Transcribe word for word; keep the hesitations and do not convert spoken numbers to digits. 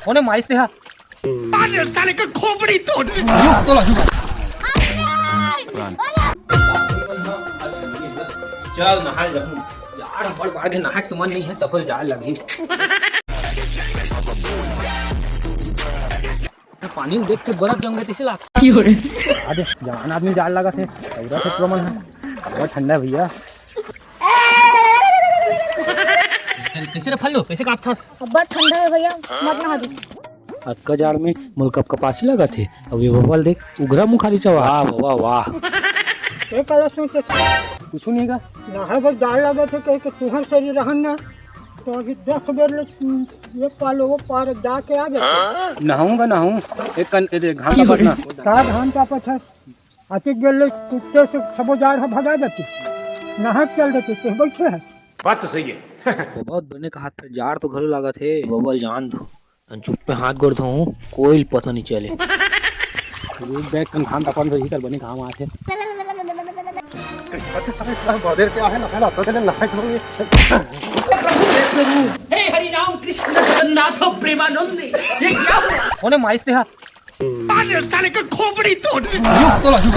कोने मारिस तेहा? अरे साले का खोपड़ी तोड़। रुक तो लगी। चल नहाए रहूं। जाड़ बड़ बाढ़ के नहाए के तो मन नहीं है, तफल जाए लगी। पानी देख के बर्फ जम गए तैसे लाग। अरे जवान आदमी जाड़ लगा थे, पूरा क्षेत्र मन है। बहुत ठंडा है भैया। कैसे रे फल्लू, कैसे कांपथस? अब्बड़ ठंडा है भैया, मत नहा दे। अतका जाड़ में मोला कपकपासी लगत हे। अउ ये बबल देख, उघरा मुखारी चवा। वाह बाबा वाह। ए काला सोच के कुछु नहीं का। नहाए बर जाड़ लगत हे कह के तुहर शरीर रहन ना, तो अभी दस बेर ले ये पालो वो पार जाके आ जाते। नहाऊंगा, नहाऊं। एक कन-, ए दे, घाम का पकना। का घाम का पछस? अतिक बेर ले कुत्ते से सबो जाड़ ह भगा देती, नहा के चल देती, ते बैठे है। बात तो सही है। बहुत बने कहा था, जाड़ तो घलो लागत हे। बबल जान दो, तन चुप्पे हाथ गोड़ धोऊं, कोई पता नहीं चले। रुक बे, कन घाम तापन से भीतर बने घाम आथे। अच्छा, अच्छा, अच्छा, बहुत देर के आहे ना, पहला तो चले नहाए के। हे हरि राम कृष्ण जगन्नाथ प्रेमानंद, ये क्या हुआ? कोने मारिस तेहा? अरे साले का खोपड़ी तोड़। रुक तो लगी।